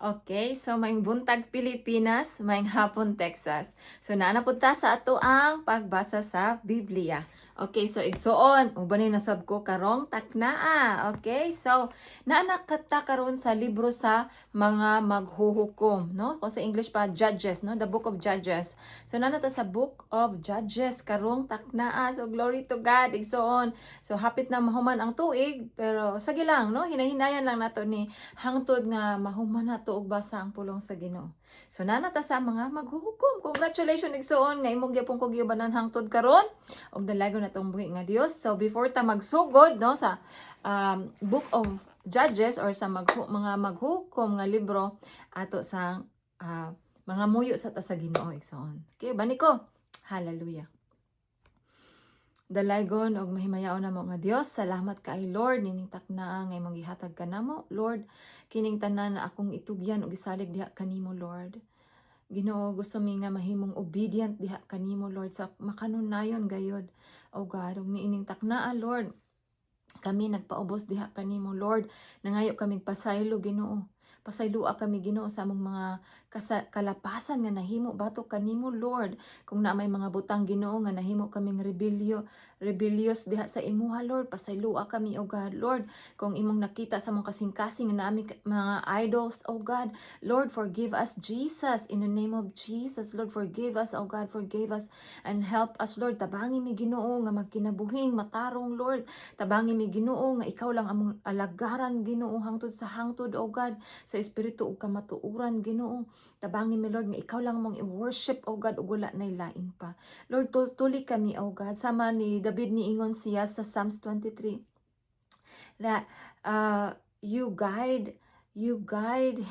Okay, so maayong buntag, Pilipinas, maayong hapon, Texas. So naa na pud ta sa atoang pagbasa sa Biblia. Okay, so igsuon, uban ni nasab ko karong taknaa. Okay, so naa na ta karon sa libro sa mga maghuhukom, no? Kung sa English pa, Judges, no? The Book of Judges. So naa na ta sa Book of Judges karong taknaa. So glory to God, igsuon. So hapit na mahuman ang tuig, pero sige lang, no? Hinahinayan lang nato ni hangtod nga mahuman nato og basa ang pulong sa Ginoo. So naa na ta sa mga maghuhukom. Congratulations, igsuon, nga imong gyapon ko giubanan hangtod karon og dalaygon natong buhi nga Dios. So before ta magsugod, no, sa Book of Judges or sa mga maghukom nga libro, ato sa mga muyo sa ta sa Ginoo, igsuon. Okay, bani ko. Hallelujah. Dalaygon og mahimayaon namo nga Dios, salamat kay Lord nining taknaa nga imong gihatag kanamo. Lord, kining tanan na akong itugyan og gisalig diha kanimo, Lord. Ginoo, gusto mi nga mahimong obedient diha kanimo, Lord, sa makanunayon gayod. O God, ug niining taknaa, Lord, kami nagpaubos diha kanimo, Lord. Nangayo kami pasaylo, Ginoo. Pasayloa kami, Ginoo, sa among mga kalapasan nga nahimo batok kanimo, Lord. Kung naa may mga butang, Ginoo, nga nahimo kaming rebellious diha sa imuha, Lord, pasayloa kami, O God. Lord, kung imong nakita sa among kasing-kasing nga naa mi mga idols, O God, Lord, forgive us, Jesus, in the name of Jesus. Lord, forgive us, O God, forgive us and help us, Lord. Tabangi mi, Ginoo, nga magkinabuhing matarong, Lord. Tabangi mi, Ginoo, nga ikaw lang among alagaran, Ginoo, hangtod sa hangtod, O God, sa espiritu ug kamatuoran, Ginoo. Tabangi mi, Lord, nga ikaw lang among i-worship, O God, ug wala nay lain pa. Lord, tultuli kami, O God. Sama ni David, niingon siya sa Psalms 23 that you guide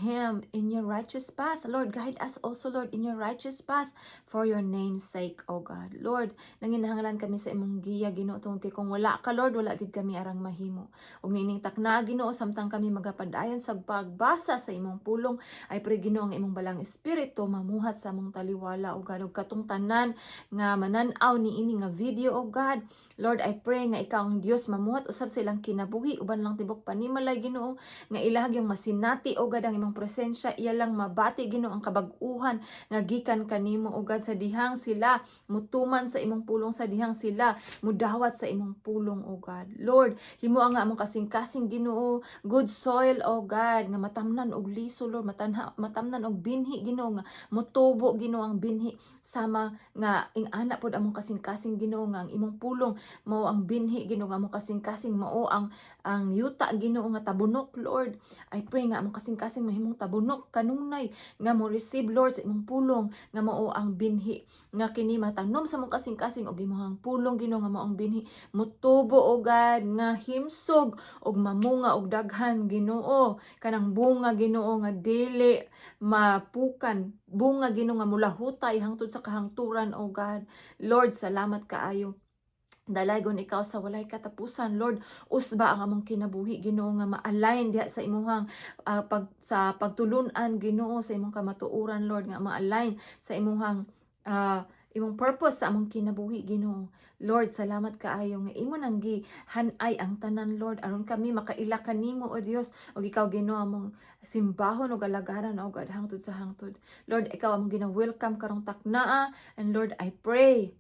him in your righteous path. Lord, guide us also, Lord, in your righteous path for your name's sake, O God. Lord, nanginahanglan kami sa imong giya, Ginoo, tungod kay kung wala ka, Lord, wala gid kami arang mahimo. Ug niining takna, Ginoo, samtang kami magapadayon sa pagbasa sa imong pulong, I pray, Ginoo, ang imong Balaang Espiritu mamuhat sa among taliwala, O God, ug katong tanan nga manan-aw niini nga video, O God. Lord, I pray nga ikaw ang Dios mamuhat usab sa ilang kinabuhi uban lang tibok panimalay, Ginoo, nga ilahag yung masinati, O God, ang imong presensya, iya lang mabati, Ginoo, ang kabag-uhan nga gikan kanimo, O God, sa dihang sila mutuman sa imong pulong, sa dihang sila mudawat sa imong pulong, O God. Lord, himo ang among kasing-kasing, Ginoo, good soil, O God, nga matamnan og liso, Lord, matamnan og binhi, Ginoo, nga motubo, Ginoo, ang binhi sama nga ing ana pod among kasing-kasing, Ginoo, nga ang imong pulong mao ang binhi, Ginoo, nga among kasing-kasing mao ang yuta, Ginoo, nga tabunok. Lord, I pray nga among kasing-kasing mahimong tabunok kanunay nga mo receive, Lord, sa imong pulong nga mao ang binhi, nga kini matanom sa among kasing-kasing og imong pulong, Ginoo, nga mao ang binhi, mutubo, O God, nga himsog og mamunga og daghan, Ginoo, kanang bunga, Ginoo, nga dili mapukan, bunga, Ginoo, nga mulahutay hangtod sa kahangturan, O God. Lord, salamat kaayo. Dalaygon ikaw sa walay katapusan, Lord. Usba ang among kinabuhi, Ginoo, nga ma-align diha sa imuhang sa pagtulunan, Ginoo, sa imong kamatuoran, Lord, nga ma-align sa imuhang imong purpose sa among kinabuhi, Ginoo. Lord, salamat kaayo nga imo nang gihanay ang tanan, Lord, aron kami makaila kanimo, O Dios, ug ikaw, Ginoo, among simbahon ug alagaran, O God, hangtod sa hangtod. Lord, ikaw among gina-welcome karong taknaa, and Lord, I pray,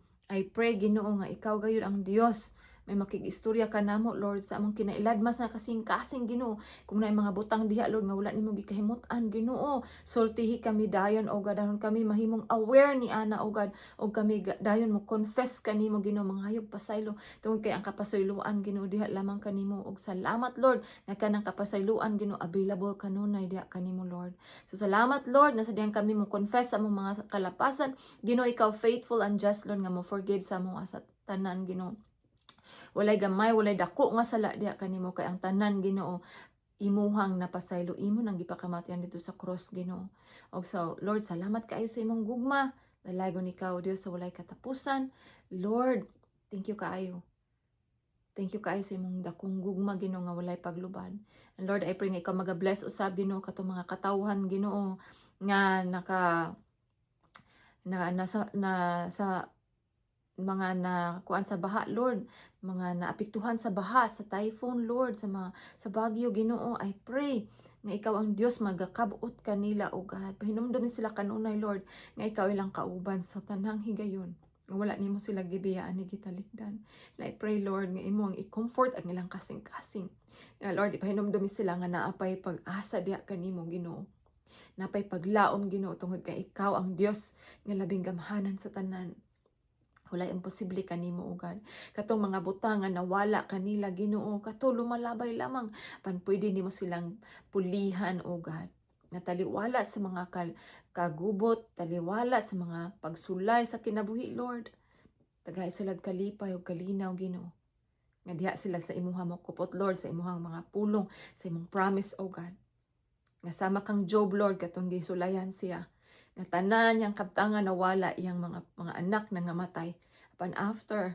Ginoo, nga ikaw gayud ang Dios may makig-istorya ka namo, Lord, sa among kinailadmas na kasing-kasing, Ginoo. Kung naay mga butang diha, Lord, nga wala nimo gikahimut-an, Ginoo, sultihi kami dayon, O God, aron kami mahimong aware ni ana, O God, ug kami dayon mo confess kanimo, Ginoo, mangayog pasaylo tungod kay ang kapasayloan, Ginoo, diha lamang kanimo. Ug salamat, Lord, nga kanang kapasayloan, Ginoo, available kanunay diha kanimo, Lord. So salamat, Lord, na sa dihang kami mo confess sa among mga kalapasan, Ginoo, ikaw faithful and just, Lord, nga mo forgive sa among asa tanan, Ginoo. Walay gamay, walay dako nga sala diha kanimo kay ang tanan, Ginoo, imuhang napasaylo, imo nang gipakamatian dito sa cross, Ginoo. Og so, Lord, salamat kaayo sa imong gugma. Dalaygon ikaw, Dios, sa walay katapusan. Lord, thank you kaayo. Thank you kaayo sa imong dakong gugma, Ginoo, nga walay paglubad. And Lord, I pray nga ikaw maga-bless usab, Ginoo, katong mga katawhan, Ginoo, nga naka na nasa na sa mga na kuan sa baha, Lord, mga naapektuhan sa baha, sa typhoon, Lord, sa mga sa bagyo, Ginoo. I pray Nga ikaw ang Dios magakabot kanila, O God. Pahinumdumi sila kanunay, Lord, nga ikaw ilang kauban sa tanang higayon. Nga wala nimo sila gibiyaan ni gitalikdan. And I pray, Lord, nga imo ang i-comfort ang ilang kasing-kasing. Nga, Lord, ipahinumdumi sila nga naapay pag-asa diha kanimo, Ginoo. Napay paglaom, Ginoo, tungod kay ikaw ang Dios nga labing gamhanan sa tanan. Walay imposible kanimo, O God. Katong mga butang nga nawala kanila, Ginoo, kato lumalabay lamang pan pwede nimo silang pulihan, O God. Nga taliwala sa mga kagubot, taliwala sa mga pagsulay sa kinabuhi, Lord. Tagay sila kalipay ug kalinaw, Ginoo. Nga diha sila sa imuha mo kupot, Lord, sa imuhang mga pulong, sa imong promise, O God. Nga sama kang Job, Lord, katong gisulayan siya. Nga tanan niyang kabtangan nawala, iyang mga anak na ngamatay. Apan after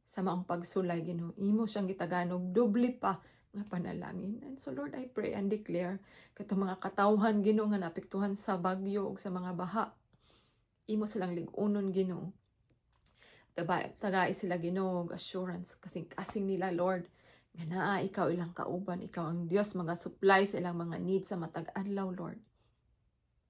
sa maong pagsulay, Ginoo, imo siyang gitagaan og doble pa nga panalangin. And so, Lord, I pray and declare katong mga katawhan, Ginoo, nga naapektuhan sa bagyo ug sa mga baha. Imo silang lig-unon, Ginoo. Tagai sila, Ginoo, og assurance kasing kasing nila, Lord, nga naa ikaw ilang kauban, ikaw ang Dios mga supply sa ilang mga needs sa matag adlaw, Lord.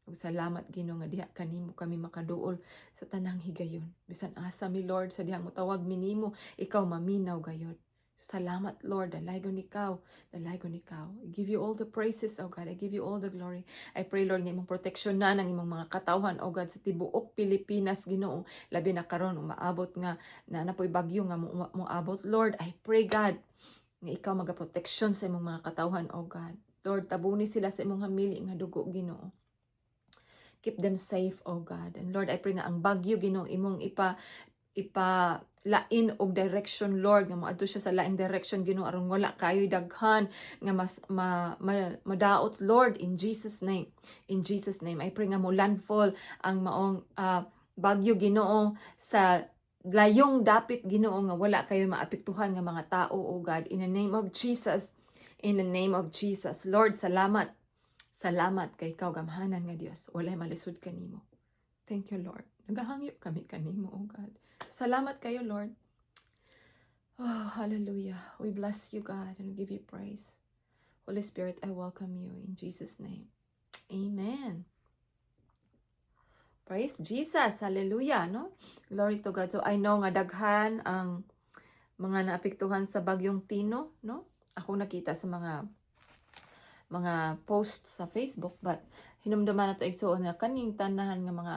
Ug salamat, Ginoo, nga diha kanimo kami makaduol sa tanang higayon. Bisan asa mi, Lord, sa dihang motawag mi nimo, ikaw maminaw gayod. So, salamat, Lord, dalaygon ikaw, dalaygon ikaw. I give you all the praises, oh God. I give you all the glory. I pray, Lord, nga imong protection na ng imong mga katawhan, oh God, sa tibuok Pilipinas, Ginoo. Labi na karon umaabot nga na napoy bagyo nga moabot. Lord, I pray, God, nga ikaw magaproteksyon sa imong mga katawhan, oh God. Lord, tabuni sila sa imong hamili nga dugo, Ginoo. Keep them safe, oh God. And Lord, I pray nga ang bagyo, Ginoo, imong ipa lain og direction, Lord, nga moadto siya sa laing direction, Ginoo, aron wala kayo'y daghan nga mas madaot, Lord, in Jesus' name. In Jesus' name, I pray nga mo landfall ang maong bagyo, Ginoo, sa layong dapit, Ginoo, nga wala kayo maapektuhan nga mga tao, oh God, in the name of Jesus. In the name of Jesus, Lord. Salamat, salamat kay ikaw gamhanan nga Dios. Walay malisod kanimo. Thank you, Lord. Nagahangyo kami kanimo, oh God. Salamat kayo, Lord. Oh, hallelujah. We bless you, God, and we give you praise. Holy Spirit, I welcome you in Jesus' name. Amen. Praise Jesus. Hallelujah, no? Glory to God. So I know nga daghan ang mga naapektuhan sa bagyong Tino, no? Ako nakita sa mga post sa Facebook, but hinumduman nato, igsuon, nga kaning tanan nga mga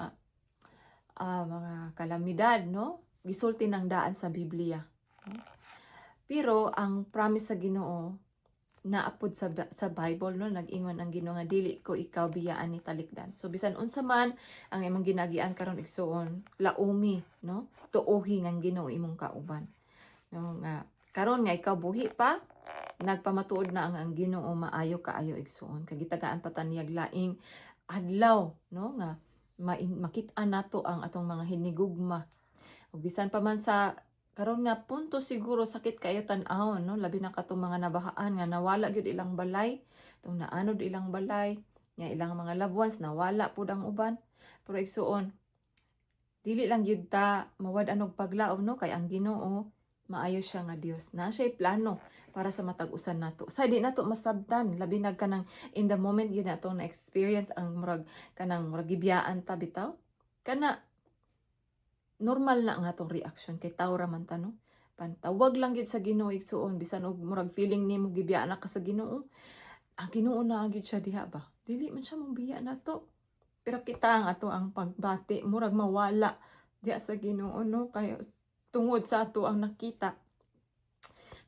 kalamidad, no, gisulti ng daan sa Biblia, no? Pero ang promise sa Ginoo naapod sa Bible, no? Nag-ingon ang Ginoo nga dili ko ikaw biyaan ni talikdan. So bisan unsa man ang imong ginagian karon, igsuon, laumi, no, tuohi nga ang Ginoo imong kauban, no? Nga karon nga ikaw buhi pa, nagpamatuod na ang Ginoo maayo kaayo, igsuon, kay gitagaan pa ta niyag laing adlaw, no, nga makit-an nato ang atong mga hinigugma. Ug bisan pa man sa karon nga punto siguro sakit kayo tan-awon, no, labi na katong mga nabahaan nga nawala gyud ilang balay, tong naanod ilang balay nga ilang mga loved ones nawala pud ang uban. Pero igsuon, dili lang gyud ta mawad-an og paglaom, no, kay ang Ginoo maayo siya nga Dios na siya'y plano para sa matag usa nato sa di nato masabtan, labi na kanang in the moment yun atong na experience ang murag kanang murag gibiyaan ta bitaw. Kana normal na ang atong reaction kay tao ra man ta, no? Pantawag lang gyud sa Ginoo, igsuon, bisan og murag feeling nimo gibiyaan na ka sa Ginoo, ang Ginoo na gyud siya diha ba, dili man siya mobiya nato. Pero kita ang ato ang pagbati murag mawala diha sa Ginoo, no, kay tungod sa ato ang nakita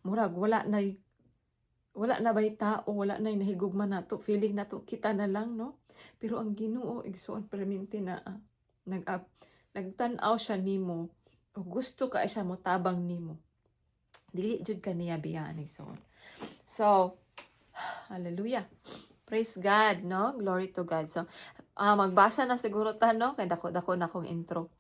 murag wala na bay tao, wala na nahigugma nato, feeling nato kita na lang, no? Pero ang Ginoo, igsuon, permente na nagtan-aw siya nimo o gusto ka siya motabang nimo. Dili jud ka niya biyaan, igsuon. So hallelujah, praise God, no? Glory to God. So magbasa na siguro ta, no, kay dako dako na akong intro.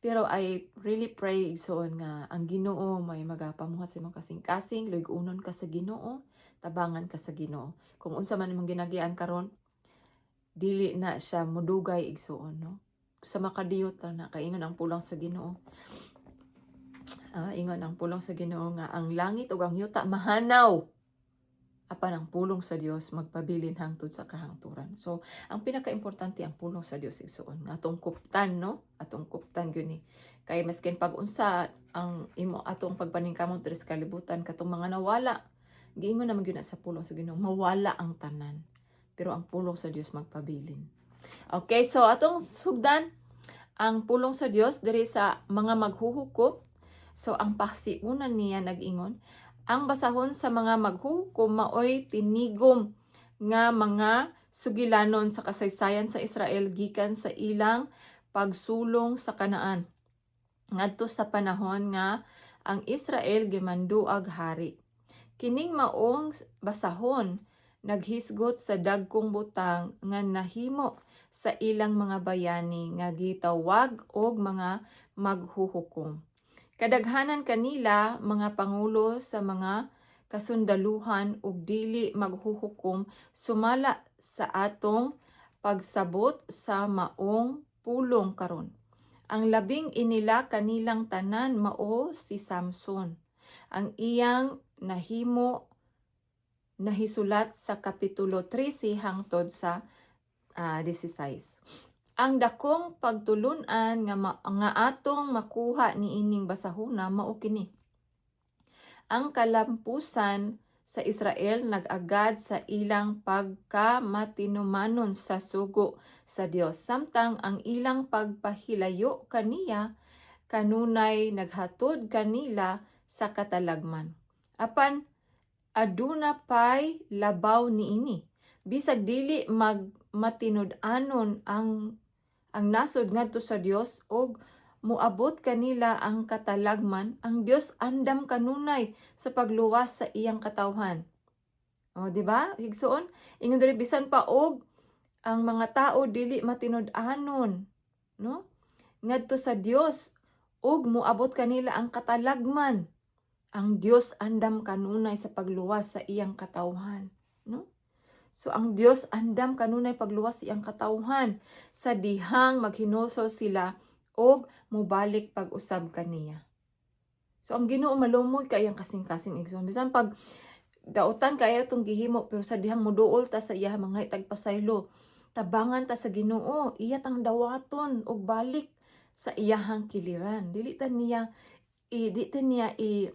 Pero I really pray, igsuon, nga ang Ginoo may magapamuhat sa imong kasing-kasing, luyg-unon ka sa Ginoo, tabangan ka sa Ginoo. Kung unsa man imong ginagian karon, dili na siya mudugay, igsuon, no? Sa makadiyot lang na kaingon ang pulong sa Ginoo. Ingon ang pulong sa Ginoo nga ang langit ug ang yuta mahanaw. Apan ang pulong sa Dios magpabilin hangtod sa kahangturan. So, ang pinakaimportante, ang pulong sa Dios, igsuon. Nga atong kuptan, no? Atong kuptan gyud ni. Kay maskin pag unsa ang imo atong pagpaningkamot diri sa kalibutan, katong mga nawala, giingon naman gyud na sa pulong sa Ginoo, mawala ang tanan. Pero ang pulong sa Dios magpabilin. Okay, so atong sugdan ang pulong sa Dios diri sa mga maghuhukom. So ang pasiunan niya nag-ingon, ang basahon sa mga maghuhukom maoy tinigom nga mga sugilanon sa kasaysayan sa Israel gikan sa ilang pagsulong sa Kanaan ngadto sa panahon nga ang Israel gimanduag hari. Kining maong basahon naghisgot sa dagkong butang nga nahimo sa ilang mga bayani nga gitawag og mga maghuhukom. Kadaghanan kanila mga pangulo sa mga kasundaluhan ug dili maghuhukom sumala sa atong pagsabot sa maong pulong karon. Ang labing inila kanilang tanan mao si Samson. Ang iyang nahimo nahisulat sa Kapitulo 13 hangtod sa 16. Ang dakong pagtulunan nga atong makuha niining basahuna mao kini. Ang kalampusan sa Israel nag-agad sa ilang pagkamatinumanon sa sugo sa Dios, samtang ang ilang pagpahilayo kaniya kanunay naghatod kanila sa katalagman. Apan aduna pay labaw niini. Bisag dili mag matinud-anon ang nasod ngadto sa Dios og moabot kanila ang katalagman, ang Dios andam kanunay sa pagluwas sa iyang katawhan. O, di ba? Higsuon, ingon diri, bisan pa og ang mga tao dili matinud-anon, no? Ngadto sa Dios ug moabot kanila ang katalagman. Ang Dios andam kanunay sa pagluwas sa iyang katawhan, no? So ang Dios andam kanunay pagluwas sa iyang katawhan sa dihang maghinulsol sila og mobalik pag-usab kaniya. So ang Ginoo malumoy kay iyang kasing-kasing, igsoon. Bisan pag dautan kaayo itong gihimo, pero sa dihang muduol ta sa iya, mga itagpasaylo, tabangan ta sa Ginoo, iya tang dawaton og balik sa iyahang kiliran. Dili ta niya i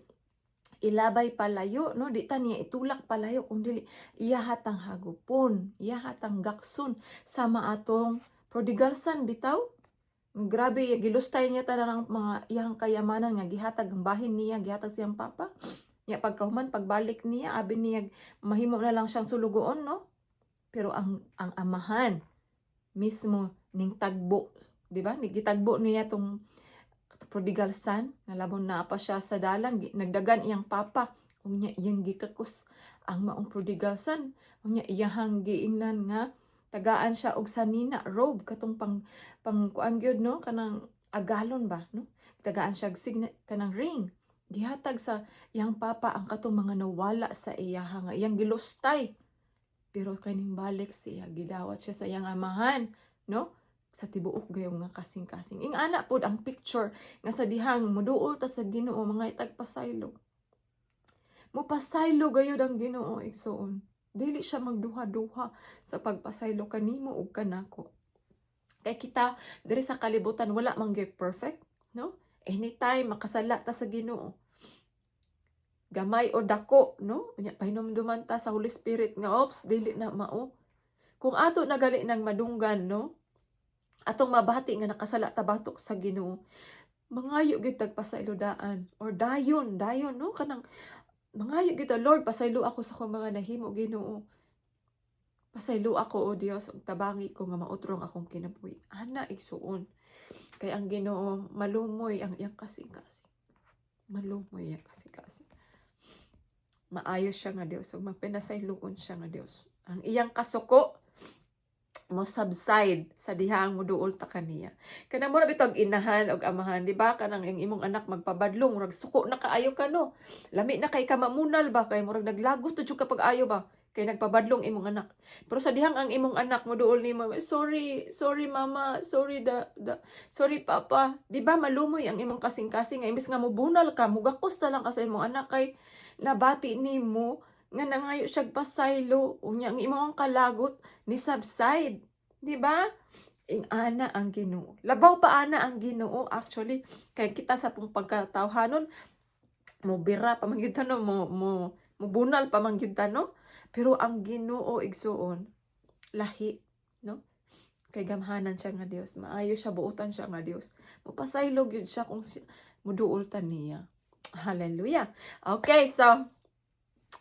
ilabay palayo, no? Di ta niya itulak palayo, kung dili iya hatang hagupon, iya hatang gakson, sama atong prodigal son bitaw. Grabe, gilustay niya tanan ang mga iyang kayamanan nga gihatag ang bahin niya, gihatag siyang papa. Nya pagkahuman, pagbalik niya, abi niya mahimo na lang siyang sulugoon, no? Pero ang amahan mismo ning tagbo, di ba? Gitagbo niya tong prodigal son nga labon na pa siya sa dalan, nagdagan iyang papa. Unya iyang gikakos ang maong prodigal son. Unya iyahang giingnan nga tagaan siya og sanina robe, katong pang pang kuan gyud, no, kanang agalon ba, no? Tagaan siya og signet, kanang ring. Gihatag sa iyang papa ang katong mga nawala sa iyaha nga iyang gilustay. Pero kaning balik siya, gidawat siya sa iyang amahan, no, sa tibuok gayong nga kasing-kasing. Ing ana pod ang picture nga sa dihang muduol ta sa Ginoo, mga itagpasaylo, mopasaylo gayud ang Ginoo, igsuon. Dili siya magduha-duha sa pagpasaylo kanimo ug kanako. Kay kita diri sa kalibutan wala man gyud perfect, no? Anytime makasala ta sa Ginoo. Gamay o dako, no? Unya pahinumduman ta sa Holy Spirit nga ops, dili na mao. Kung ato nagali ng madunggan, no? Atong mabati nga nakasala ta batok sa Ginoo. Mangayo gyud tag pasaylo daan or dayon, dayon, no, kanang mangayo gyud ta, "Lord, pasaylo ako sa akong mga nahimo, Ginoo. Pasaylo ako, o Dios, ug tabangi ko nga mautro ang akong kinabuhi." Ana, igsuon. Kay ang Ginoo malumoy ang iyang kasing-kasing. Malumoy ang kasing-kasing. Maayo siya nga Dios ug mapinasayloon siya nga Dios. Ang iyang kasuko mo subside sa dihang muduol ta kaniya. Kanang mura bitog inahan og amahan, di ba? Kanang ang imong anak magpabadlong, murag suko na kaayo ka, no. Lami na kay ka mamunal ba, kay murag naglagot to jud ka pag-ayo ba, kay nagpabadlong imong anak. Pero sa dihang ang imong anak moduol nimo, "Sorry, sorry mama, sorry da, da, sorry papa." Di ba malumoy ang imong kasing-kasing nga imbes nga mobunal ka, mugakos na lang ka sa imong anak kay nabati nimo Nga nangayo siya pasaylo, unya ang imong kalagot ni subside, di ba? Ing-ana ang Ginoo. Labaw pa ana ang Ginoo actually kay kita sa pong pagkatawhanon mo bira pa man gyud ta, no, mo bunal pa man gyud ta, no? Pero ang Ginoo, igsuon, lahi, no? Kay gamhanan siya nga Dios, maayo siya, buotan siya nga Dios. Mopasaylo gyud siya kung muduol ta niya. Hallelujah. Okay, so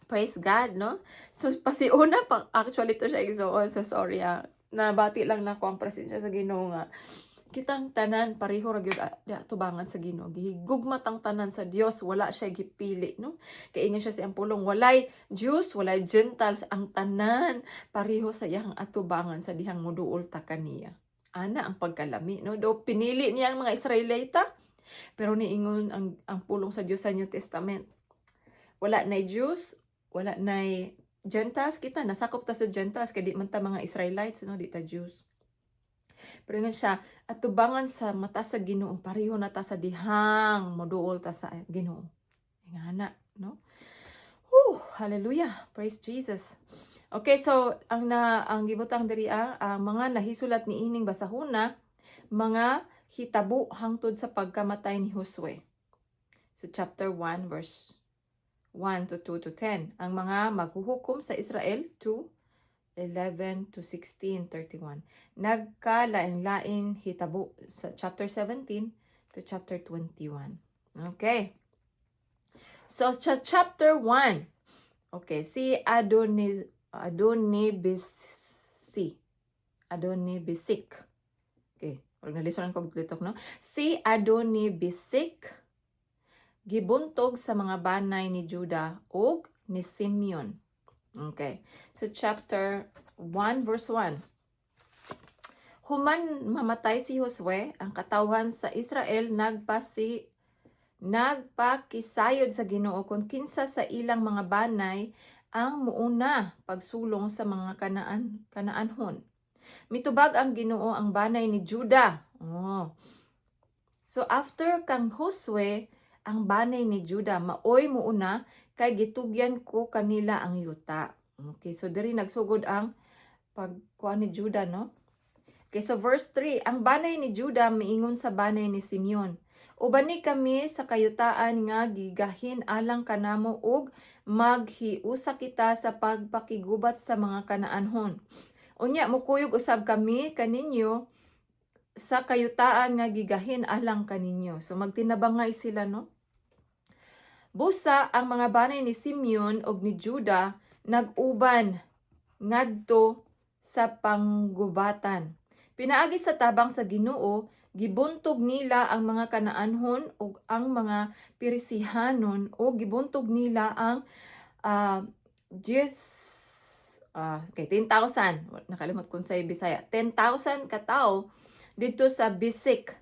praise God, no? So pasiuna pa actually to siya, igsuon. So sorry ah. Nabati lang nako ang presensya sa Ginoo nga kitang tanan pareho ra gyud tubangan sa Ginoo. Gihigugma tang tanan sa Dios, wala siya gipili, no? Kay ingon siya sa iyang pulong, walay Jews, walay Gentiles, ang tanan pareho sa iyang atubangan sa dihang muduol ta kaniya. Ana ang pagkalami, no? Do pinili niya ang mga Israelita, pero niingon ang pulong sa Dios sa New Testament, wala nay Jews, wala nay Gentiles. Kita nasakop ta sa Gentiles kay di man ta mga Israelites, no, di ta Jews. Pero ingon siya, atubangan sa mata sa Ginoo, pareho na ta sa dihang moduol ta sa Ginoo. Ingana, no? Whew, hallelujah. Praise Jesus. Okay, so ang gibutang diri ah, ang mga nahisulat ni ining basahuna, mga hitabo hangtod sa pagkamatay ni Josue. So chapter 1 verse 1 to 2 to 10. Ang mga maghuhukom sa Israel 2 11 to 16, 31. Nagkalain-lain hitabo sa chapter 17 to chapter 21. Okay. So, sa chapter 1, okay, si Adonis, Adonibisi, Adonibisik. Okay, parang nalison ko litok, no? Si Adonibisik, gibuntog sa mga banay ni Judah ug ni Simeon. Okay. So chapter 1 verse 1. Human mamatay si Josue, ang katawhan sa Israel nagpakisayod sa Ginoo kung kinsa sa ilang mga banay ang muuna pagsulong sa mga Kanaanhon. Mitubag ang Ginoo, ang banay ni Judah. Oh. So after kang Josue, ang banay ni Judah maoy muuna kay gitugyan ko kanila ang yuta. Okay, so diri nagsugod ang pagkuha ni Judah, no? Okay, so verse 3, ang banay ni Judah miingon sa banay ni Simeon: "Ubani kami sa kayutaan nga gigahin alang kanamo ug maghiusa kita sa pagpakigubat sa mga Kanaanhon. Unya mukuyog usab kami kaninyo sa kayutaan nga gigahin alang kaninyo." So magtinabangay sila, no? Busa ang mga banay ni Simeon ug ni Judah nag-uban ngadto sa panggubatan. Pinaagi sa tabang sa Ginoo, gibuntog nila ang mga Kanaanhon ug ang mga Perisihanon ug gibuntog nila ang okay, 10,000, nakalimot kung sa Bisaya, 10,000 katawo didto sa Bisik.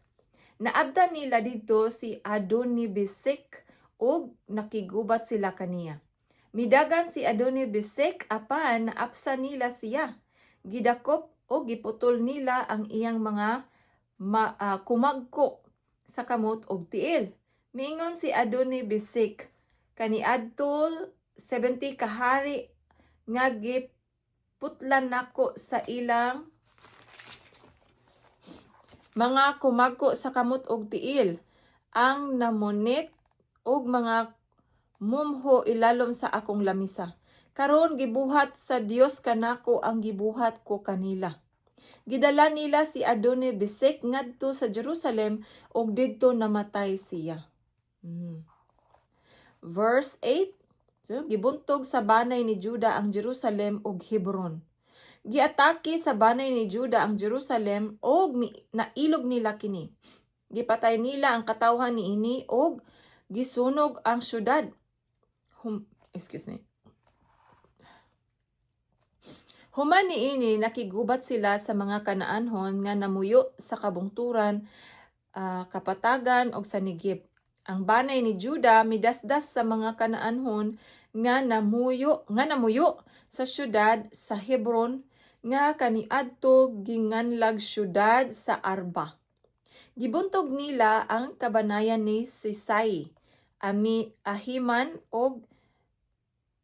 Naabdan nila didto si Adoni Bisik ug nakigubat sila kaniya. Midagan si Adoni Bisik apan naapsa nila siya. Gidakop o giputol nila ang iyang mga kumagko sa kamot og tiil. Miingon si Adoni Bisik, "Kaniadto 70 kahari nga giputlan nako sa ilang mga kumagko sa kamot og tiil ang namunit og mga mumho ilalom sa akong lamisa. Karon gibuhat sa Dios kanako ang gibuhat ko kanila." Gidala nila si Adoni Besek ngadto sa Jerusalem ug didto namatay siya. Verse 8. So, gibuntog sa banay ni Juda ang Jerusalem ug Hebron. Giatake sa banay ni Juda ang Jerusalem ug nailog nila kini. Gipatay nila ang katawhan niini ug gisunog ang syudad. Excuse me. Human niini, nakigubat sila sa mga Kanaanhon nga namuyo sa kabungturan, kapatagan ug sa Negeb. Ang banay ni Juda midasdas sa mga Kanaanhon nga namuyo sa syudad sa Hebron nga kaniadto ginganlag syudad sa Arba. Gibuntog nila ang kabanayan ni Sisai, Ami Ahiman og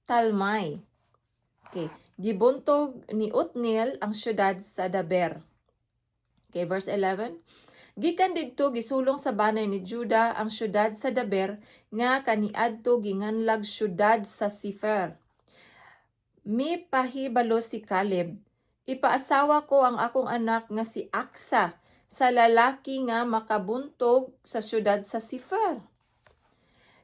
Talmai. Okay, gibuntog ni Otniel ang syudad sa Daber. Okay, verse 11. Gikan didto gisulong sa banay ni Juda ang syudad sa Daber nga kaniadto ginganlag syudad sa Sifer. Mipahibalo si Caleb, "Ipaasawa ko ang akong anak nga si Aksa sa lalaki nga makabuntog sa syudad sa Sifer."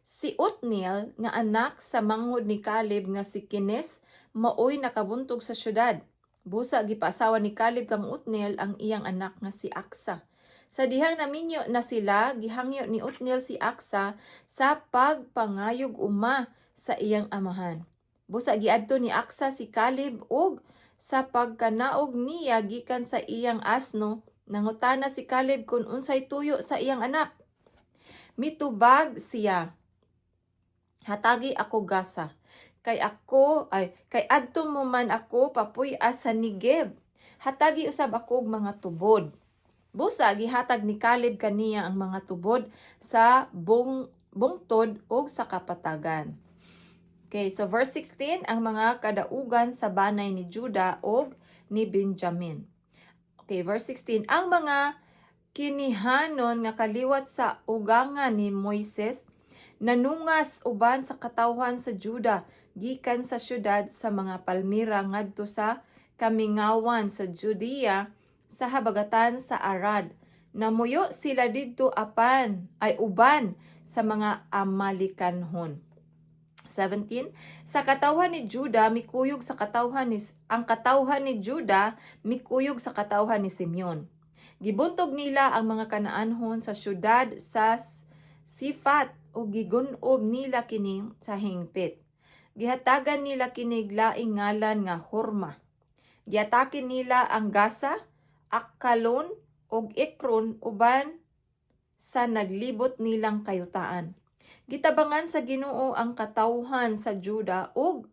Si Otniel nga anak sa manghod ni Caleb nga si Kenes maoy nakabuntog sa syudad. Busa gipaasawa ni Caleb kang Otniel ang iyang anak nga si Aksa. Sa dihang naminyo na sila, gihangyo ni Otniel si Aksa sa pagpangayog uma sa iyang amahan. Busa giadto ni Aksa si Caleb ug sa pagkanaog niya gikan sa iyang asno, nangutana si Caleb kung unsay tuyo sa iyang anak. Mitubag siya, "Hatagi ako Gasa kay ako ay kay adto mo man ako papuy-a sa Negev. Hatagi usab ako og mga tubod." Busa gihatag ni Caleb kaniya ang mga tubod sa bungtod ug sa kapatagan. Okay, so verse 16, ang mga kadaugan sa banay ni Juda ug ni Benjamin. Okay, verse 16, ang mga kinihanon nga kaliwat sa ugangan ni Moises nanungas uban sa katawhan sa Juda gikan sa syudad sa mga palmira ngadto sa kamingawan sa Judea sa habagatan sa Arad. Namuyo sila didto apan ay uban sa mga Amalekanhon. 17. Sa katawhan ni Juda mikuyog sa katawhan ni Ang katawhan ni Juda mikuyog sa katawhan ni Simeon. Gibuntog nila ang mga Kanaanhon sa syudad sa Sifat ug gigun-ob nila kini sa hingpit. Gihatagan nila kinig laing ngalan nga Horma. Giatake nila ang Gaza, Askalon ug Ekron uban sa naglibot nilang kayutaan. Gitabangan sa Ginoo ang katawhan sa Juda ug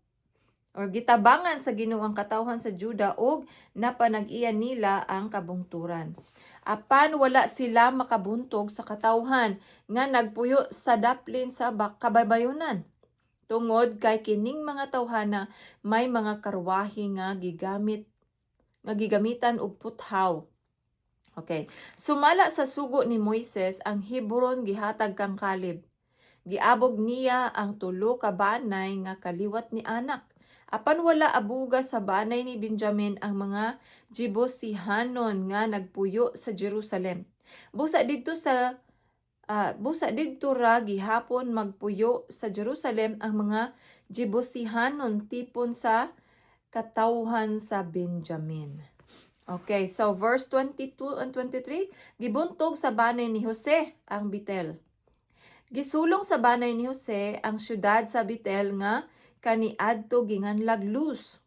or gitabangan sa Ginoo ang katawhan sa Juda ug napanag-iya nila ang kabungturan. Apan wala sila makabuntog sa katawhan nga nagpuyo sa daplin sa kabaybayonan. Tungod kay kining mga tawhana may mga karwahe nga gigamitan og puthaw. Okay. Sumala sa sugo ni Moises, ang Hebron gihatag kang Caleb. Giabog niya ang tulo ka banay nga kaliwat ni Anak. Apan wala abuga sa banay ni Benjamin ang mga Jebusihanon nga nagpuyo sa Jerusalem. Busa didto ra gihapon magpuyo sa Jerusalem ang mga Jebusihanon tipon sa katawhan sa Benjamin. Okay, so verse 22 and 23, gibuntog sa banay ni Jose ang Betel. Gisulong sa banay ni Jose ang syudad sa Betel nga kaniadto ginganlag Luz.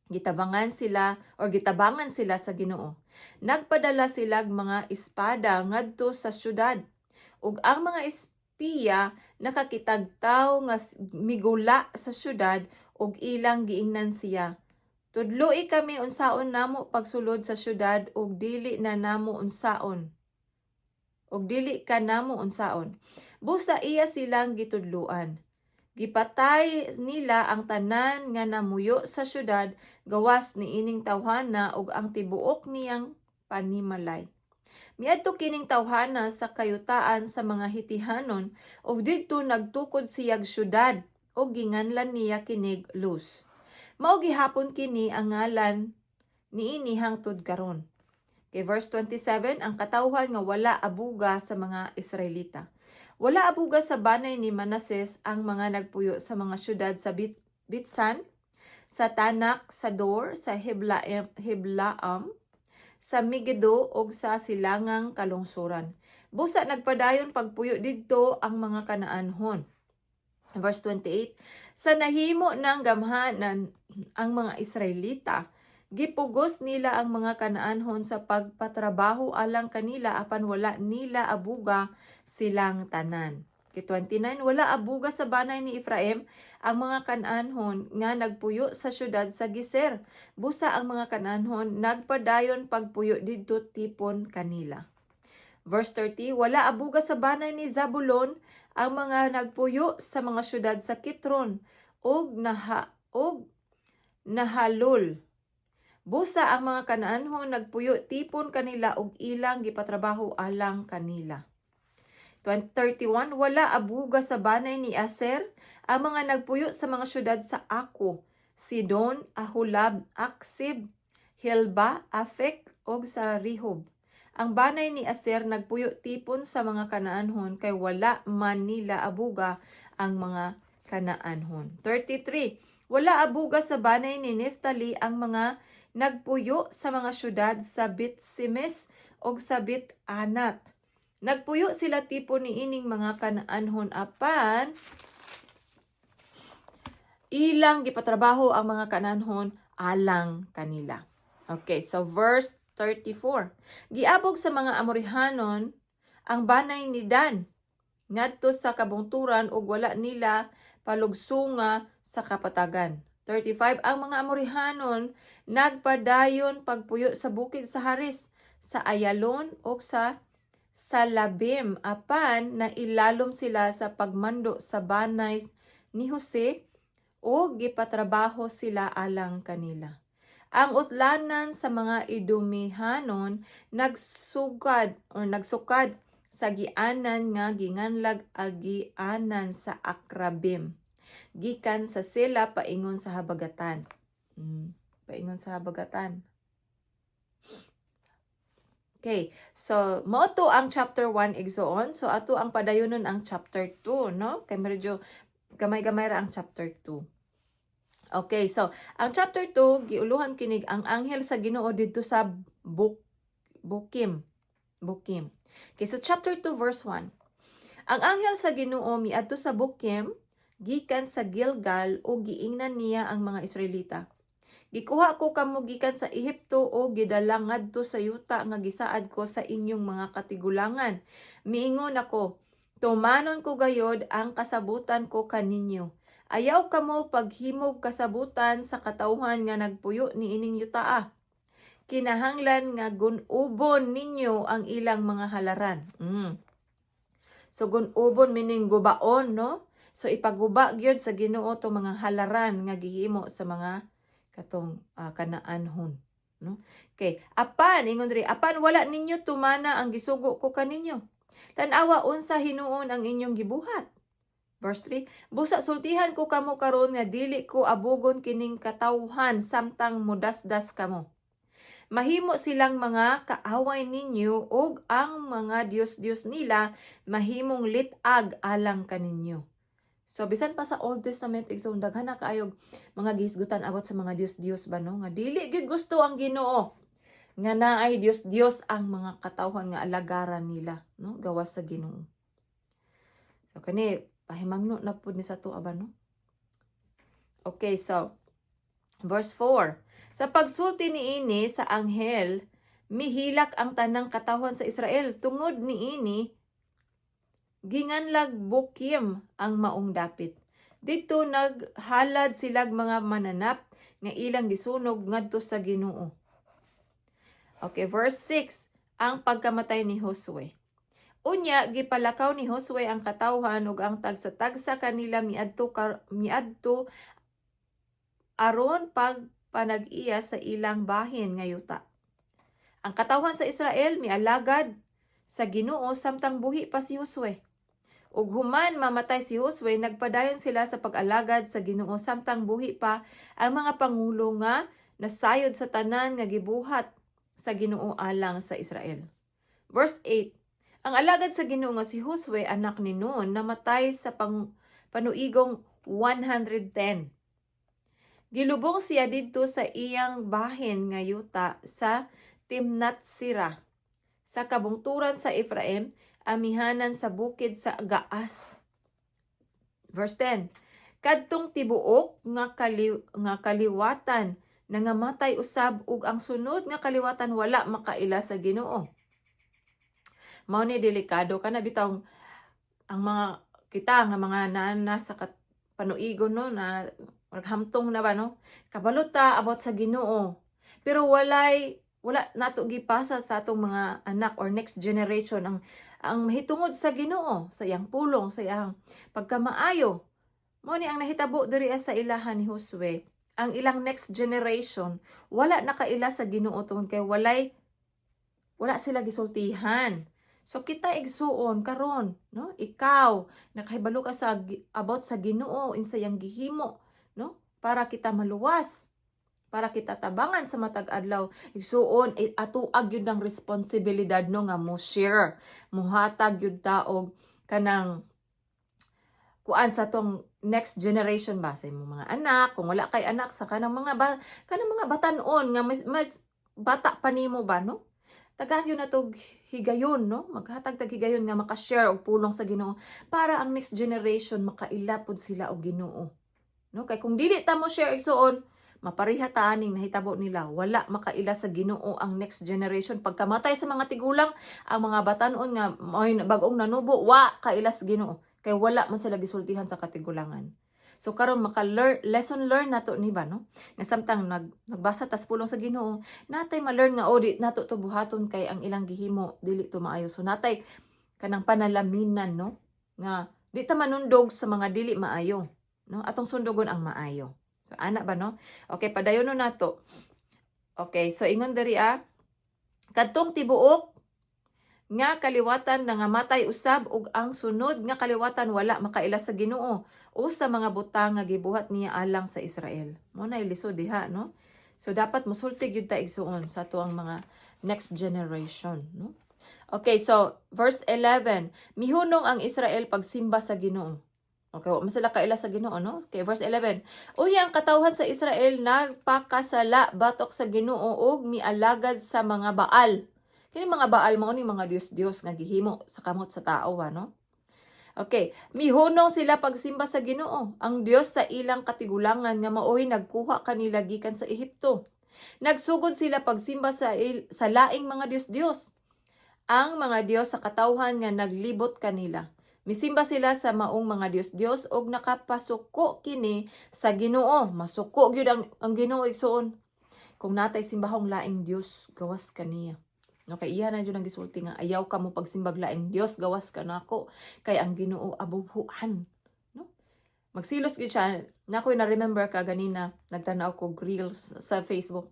Gitabangan sila or gitabangan sila sa Ginoo. Nagpadala silag mga espada ngadto sa syudad. Ug ang mga espiya nakakitag tawo nga migula sa syudad ug ilang giingnan siya, "Tudloi kami unsaon namo pagsulod sa syudad ug dili na namo unsaon ug dili ka namo unsaon." Busa iya silang gitudluan. Gipatay nila ang tanan nga namuyo sa syudad gawas niining tawhana ug ang tibuok niyang panimalay. Miadto kining tawhana sa kayutaan sa mga Hitihanon ug didto nagtukod siyag syudad ug ginganlan niya kinig Luz. Mao gihapon kini ang ngalan niini hangtod karon. Kay verse 27, ang katawhan nga wala abuga sa mga Israelita. Wala abuga sa banay ni Manases ang mga nagpuyo sa mga syudad sa Bitsan, sa Tanak, sa Dor, sa Hiblaam, sa Megido ug sa silangang kalungsuran. Busa nagpadayon pagpuyo didto ang mga Kanaanhon. Verse 28, sa nahimo ng gamhanan ang mga Israelita, gipugos nila ang mga Kanaanhon sa pagpatrabaho alang kanila apan wala nila abuga silang tanan. Kay 29, wala abuga sa banay ni Efraim ang mga Kanaanhon nga nagpuyo sa syudad sa Geser. Busa ang mga Kanaanhon nagpadayon pagpuyo didto tipon kanila. Verse 30, wala abuga sa banay ni Zabulon ang mga nagpuyo sa mga syudad sa Kitron Ug Nahalol. Busa ang mga Kanaanhon nagpuyo tipon kanila ug ilang gipatrabaho alang kanila. 31. Wala abuga sa banay ni Aser ang mga nagpuyo sa mga syudad sa Ako, Sidon, Ahlab, Aczib, Helba, Afek ug sa Rehob. Ang banay ni Aser nagpuyo tipon sa mga Kanaanhon kay wala man nila abuga ang mga Kanaanhon. 33. Wala abuga sa banay ni Neftali ang mga nagpuyo sa mga syudad sa Bet Semes ug sa Bet Anat. Nagpuyo sila tipon niining mga Kanaanhon, apan ilang gipatrabaho ang mga Kanaanhon alang kanila. Okay, so verse 34. Giabog sa mga Amorihanon ang banay ni Dan ngadto sa kabungturan ug wala nila palugsunga sa kapatagan. 35. Ang mga Amorihanon nagpadayon pagpuyo sa bukid sa Haris, sa Ayalon ug sa Salabim, apan nailalom sila sa pagmando sa banay ni Jose o gipatrabaho sila alang kanila. Ang utlanan sa mga Idumehanon nagsugad or nagsukad sa agianan nga ginganlag Agianan sa Akrabim, gikan sa Sela paingon sa habagatan. Paingon sa habagatan. Okay, so mao to ang chapter 1, igsoon. So ato ang padayonon ang chapter 2, no? Kay medyo gamay-gamay ra ang chapter 2. Okay, so ang chapter 2 giuluhan kinig "Ang anghel sa Ginoo didto sa Bokim". Bokim. Okay, so chapter 2 verse 1. Ang anghel sa Ginoo miadto sa Bokim gikan sa Gilgal ug giingnan niya ang mga Israelita. "Gikuha ko kamo gikan sa Ehipto ug gidala ngadto sa yuta nga gisaad ko sa inyong mga katigulangan. Miingon ako, 'Tumanon ko gayod ang kasabutan ko kaninyo.' Ayaw kamo paghimog kasabutan sa katawhan nga nagpuyo niining yutaa. Kinahanglan nga gun-ubon ninyo ang ilang mga halaran." So gun-ubon meaning gubaon, no? So ipaguba gyud sa Ginoo to mga halaran nga gihimo sa mga katong Kanaanhon, no? Okay, apan ingon diri, "Apan wala ninyo tumana ang gisugo ko kaninyo. Tan-awa unsa hinuon ang inyong gibuhat." Verse 3, "Busa sultihan ko kamo karon nga dili ko abugon kining katawhan samtang mudasdas kamo. Mahimo silang mga kaaway ninyo ug ang mga dios-dios nila mahimong lit-ag alang kaninyo." So bisan pa sa Old Testament, igsoon, daghan na kaayog mga gihisgutan about sa mga dios-dios ba, no, nga dili gyud gusto ang Ginoo nga naay dios-dios ang mga katawhan nga alagaran nila, no, gawas sa Ginoo. So kani pahimangno na pud ni sa ato ba, no? Okay, so verse 4. Sa pagsulti niini sa anghel, mihilak ang tanang katawhan sa Israel. Tungod niini, ginganlag Bokim ang maong dapit. Didto naghalad silag mga mananap nga ilang gisunog ngadto sa Ginoo. Okay, verse 6, ang pagkamatay ni Josue. Unya gipalakaw ni Josue ang katawhan ug ang tagsa-tagsa kanila miadto aron pagpanag-iya sa ilang bahin nga yuta. Ang katawhan sa Israel mialagad sa Ginoo samtang buhi pa si Josue. Ug human mamatay si Josue, nagpadayon sila sa pag-alagad sa Ginoo samtang buhi pa ang mga pangulo nga nasayod sa tanan nga gibuhat sa Ginoo alang sa Israel. Verse 8. Ang alagad sa Ginoo nga si Josue, anak ni Nun, namatay sa panuigong 110. Gilubong siya didto sa iyang bahin nga yuta sa Timnat Sira, sa kabungturan sa Efraim, amihanan sa bukid sa Gaas. Verse 10. Kadtong tibuok nga kaliwatan nangamatay usab ug ang sunod nga kaliwatan wala makaila sa Ginoo. Mao ni delikado kana bitawng ang mga kita nga mga nana sa panuigon, no, na hamtong na ba, no, kabalo ta about sa Ginoo, pero wala nato gipasa sa atong mga anak or next generation ang mahitungod sa Ginoo, sa iyang pulong, sa iyang pagkamaayo. Mo ni ang nahitabo diri sa ilahan ni Josue. Ang ilang next generation wala nakaila sa Ginoo tungod kay wala sila gisultihan. So kita, igsuon, karon, no? Ikaw nakahibalo ka sa about sa Ginoo, insa iyang gihimo, no? Para kita maluwas, para kita tabangan sa matag adlaw. Igsuon, atoa gyud ang responsibilidad, no, nga mo share, muhatag gyud ta og kanang kuan sa tong next generation ba, sa imong mga anak, kung wala kay anak, sa kanang mga batan-on nga mas bata pa nimo ba, no? Tagaan gyud nato og higayon, no? Maghatag tag higayon nga maka-share og pulong sa Ginoo para ang next generation makaila pud sila og Ginoo, no? Kay kung dili ta mo share, igsuon, mapareha ta aning nahitabo nila. Wala makaila sa Ginoo ang next generation. Pagkamatay sa mga tigulang, ang mga batan-on nga may bag-ong nanubo wa kaila sa Ginoo kay wala man sila gisultihan sa katigulangan. So karon maka learn, lesson learn nato ni ba, no? Nga samtang nagbasa tas pulong sa Ginoo, natay ma-learn nga, oh, di nato to buhaton kay ang ilang gihimo dili to maayo. So natay kanang panalaminan, no, nga di ta manundog sa mga dili maayo, no? Atong sundugon ang maayo. So ana ba, no? Okay, padayon no nato. Okay, so ingon diri ah, kadtong tibuok nga kaliwatan nangamatay usab ug ang sunod nga kaliwatan wala makaila sa Ginoo o sa mga butang nga gibuhat niya alang sa Israel. Mo na lisod diha, no? So dapat musulti gyud ta, igsuon, sa atoang mga next generation, no? Okay, so verse 11, mihunong ang Israel pagsimba sa Ginoo. Okay, wa man sila kaila sa Ginoo, no? Okay, verse 11. Unya ang katawhan sa Israel nagpakasala batok sa Ginoo ug mialagad sa mga Baal. Kini mga Baal mao ni mga dios-dios nga gihimo sa kamot sa tao, ba, no? Okay, mihunong sila pagsimba sa Ginoo, ang Dios sa ilang katigulangan nga maoy nagkuha kanila gikan sa Ehipto. Nagsugod sila pagsimba sa laing mga dios-dios, ang mga dios sa katawhan nga naglibot kanila. Misimba sila sa maong mga dios-dios og nakapasuko kini sa Ginoo. Masuko gyud ang Ginoo, igsuon, kung natay simbahong laing dios gawas kaniya. No, kay iya na jud ang gisulti nga ayaw ka mo pagsimbag laing dios gawas kanako kay ang Ginoo abubuan, no? Magsilos gyud siya. Nakoy na remember ka ganina nagtan-aw ko reels sa Facebook.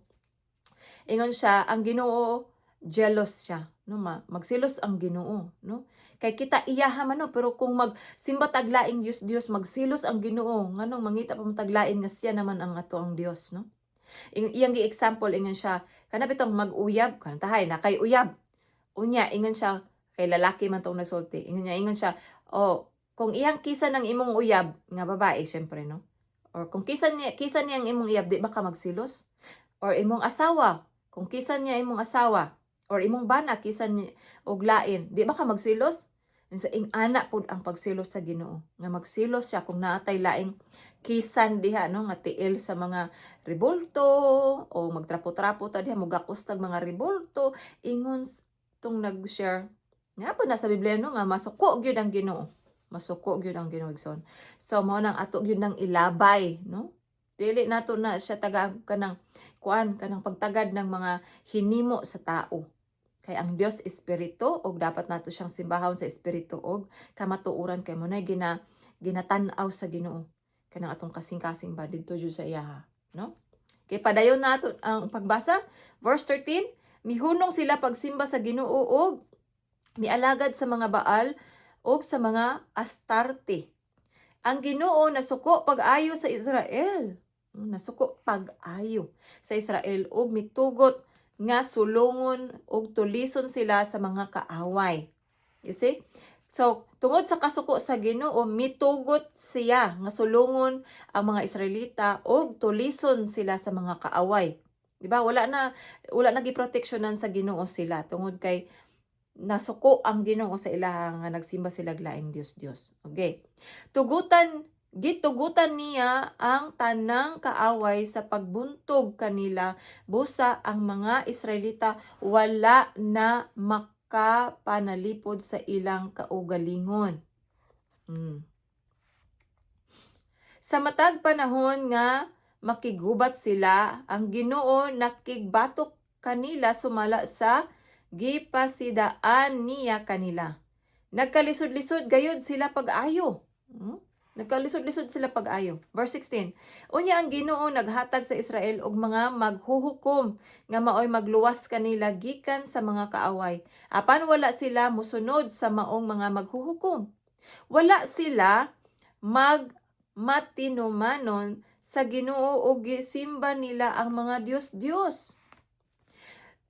Ingon siya, ang Ginoo jealous siya, no, ma magsilos ang Ginoo, no? Kay kita iyaha man, no, pero kung magsimba tag laing Dios Dios, magsilos ang Ginoo nganong mangita pa man tag lain nga siya naman ang ato ang Dios, no? Iyang gi-example, ingon siya, kana bitong mag-uyab, kanang tahay na kay uyab. Unya, ingon siya, kay lalaki man tong nasulti. Ingon niya, ingon siya, oh, kung iyang kiss-an ang imong uyab, nga babae, syempre, no? Or kung kiss-an niya ang imong uyab, di ba ka magsilos? Or imong asawa, kung kiss-an niya imong asawa, or imong bana, kiss-an niya og lain, di ba ka magsilos? Sa ing-ana pud ang pagsilos sa Ginoo. Nga magsilos siya kung naatay laing kiss-an diha, no, nga tiil sa mga rebulto o magtrapo-trapo ta diha, mugakos tag mga rebulto. Ingon tong nag-share nga po na sa Biblia, no, nga masuko gyud ang Ginoo, masuko gyud ang Ginoo, igsoon. So mao nang ato gyud nang ilabay, no? Dili nato na siya taga kanang kuan, kanang pagtagad ng mga hinimo sa tao kay ang Dios espiritu ug dapat nato siyang simbahon sa espiritu ug kamatuoran kay mo na ginatan-aw sa Ginoo kanang atong kasing-kasing ba didto jud sa iya, no? Kay padayon nato ang pagbasa. Verse 13, mihunong sila pagsimba sa Ginoo ug mialagad sa mga Baal ug sa mga Astarte. Ang Ginoo nasuko pag-ayo sa Israel. Nasuko pag-ayo sa Israel ug mitugot nga sulungon ug tulison sila sa mga kaaway. You see? So, tungod sa kasuko sa Ginoo, mitugot siya nga sulungon ang mga Israelita ug tulison sila sa mga kaaway. Di ba? Wala na giproteksyonan sa Ginoo sila tungod kay nasuko ang Ginoo sa ilaha nga nagsimba sila laing Dios Dios. Okay. Gitugutan niya ang tanang kaaway sa pagbuntog kanila busa ang mga Israelita wala na makapanalipod sa ilang kaugalingon. Sa matag panahon nga makigubat sila, ang Ginoo nakigbatok kanila sumala sa gipasidaan niya kanila. Nagkalisod-lisod gayud sila pag-ayo. Nagkalisod-lisod sila pag-ayo. Verse 16. Unya ang Ginoo naghatag sa Israel og mga maghuhukom nga maoy magluwas kanila gikan sa mga kaaway. Apan wala sila mosunod sa maong mga maghuhukom. Wala sila magmatinumanon sa Ginoo ug gisimba nila ang mga dios-dios.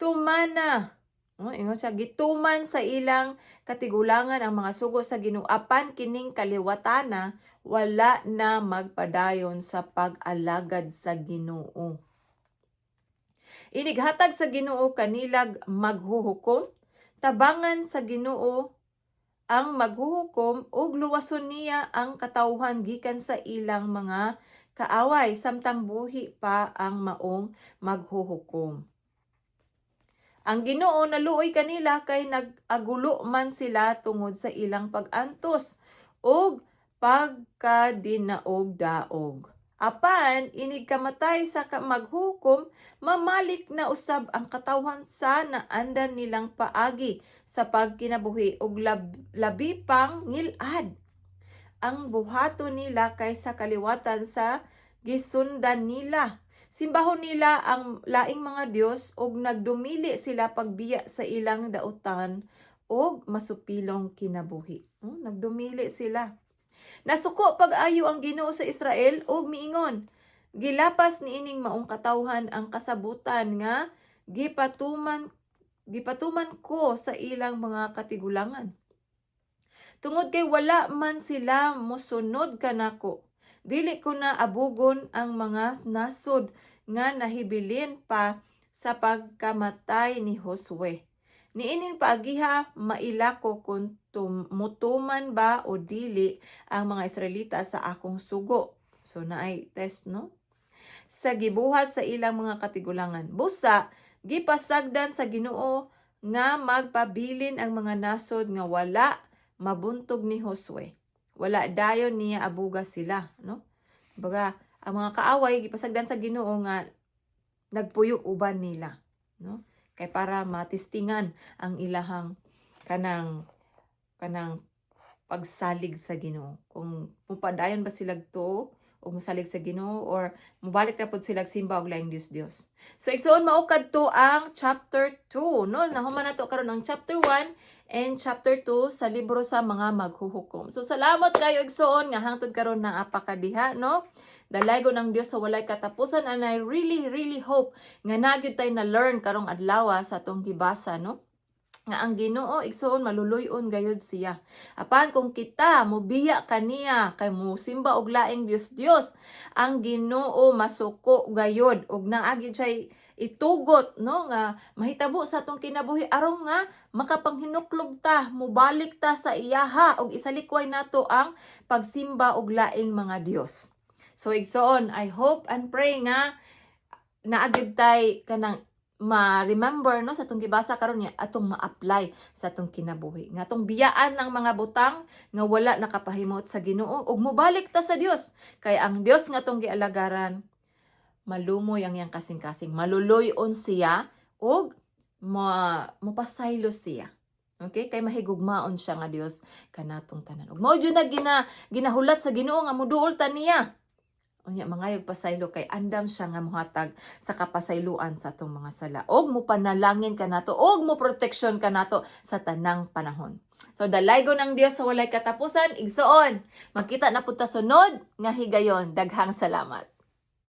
Tumana. Oh, ingon siya, gituman sa ilang katigulangan ang mga sugo sa Ginoo, apan kining kaliwatana wala na magpadayon sa pag-alagad sa Ginoo. Inighatag sa Ginoo kanilag maghuhukom, tabangan sa Ginoo ang maghuhukom ug luwason niya ang katawhan gikan sa ilang mga kaaway samtang buhi pa ang maong maghuhukom. Ang Ginoo naluoy kanila kay nag-agulo man sila tungod sa ilang pag-antos ug pagkadinaog-daog. Apan inig kamatay sa maghukom, mamalik na usab ang katawhan sa naandan nilang paagi sa pagkinabuhi ug labi pang ngilad ang buhaton nila kaysa kaliwatan sa gisundan nila. Simbahon nila ang laing mga Dios ug nagdumili sila pagbiya sa ilang dautan ug masupilong kinabuhi. Oh, nagdumili sila. Nasuko pag-ayo ang Ginoo sa Israel ug miingon, "Gilapas niining maong katawhan ang kasabutan nga gipatuman ko sa ilang mga katigulangan. Tungod kay wala man sila mosunod kanako, dili ko na abugon ang mga nasod nga nahibilin pa sa pagkamatay ni Josue. Niining paagiha maila ko kung mutuman ba o dili ang mga Israelita sa akong sugo." So naay test, no? Sa gibuhat sa ilang mga katigulangan. Busa gipasagdan sa Ginoo nga magpabilin ang mga nasod nga wala mabuntog ni Josue. Wala dayon niya abuga sila, no? Baga, ang mga kaaway gipasagdan sa Ginoo nga nagpuyo uban nila, no? Kay para matistingan ang ilahang kanang pagsalig sa Ginoo. Kung mupadayon ba sila tuo o mosalig sa Ginoo or mobalik na pud sila simba og laing Dios Dios. So igsoon, mao kadto ang chapter 2, no? Nahuman nato karon ang chapter 1 and chapter 2 sa libro sa mga maghuhukom. So salamat kayo, igsoon, nga hangtod karon naa pa ka diha, no? Dalaygon ang Dios sa walay katapusan, and I really really hope nga naa gyud tay na learn karong adlaw sa atong gibasa, no? Nga ang Ginoo, igsoon, maluluy-on gayud siya. Apan kung kita mobiya kaniya kay mosimba og laing Dios Dios, ang Ginoo masuko gayud og naa gyud siya itugot, no, nga mahitabo sa atong kinabuhi aron nga makapanghinuklob ta, mobalik ta sa iyaha og isalikway nato ang pagsimba og laing mga Dios. So igsoon, I hope and pray nga naa gyud tay kanang ma-remember, no, sa atong gibasa karon nga atong ma-apply sa atong kinabuhi. Nga atong biyaan ng mga butang nga wala nakapahimot sa Ginoo ug mobalik ta sa Dios. Kay ang Dios nga atong gialagaran, malumoy ang iyang kasing-kasing, maluluy-on siya ug mopasaylo siya. Okay? Kay mahigugmaon siya nga Dios kanatong tanan. Ug mao jud na ginahulat sa Ginoo nga moduol ta niya. Unya mangayog pasaylo kay andam siya nga mohatag sa kapasayloan sa atong mga sala. Og mopanalangin kanato og mo protection kanato sa tanang panahon. So dalaygon ang Dios sa walay katapusan, igsoon. Magkita na pud ta sunod nga higayon. Daghang salamat.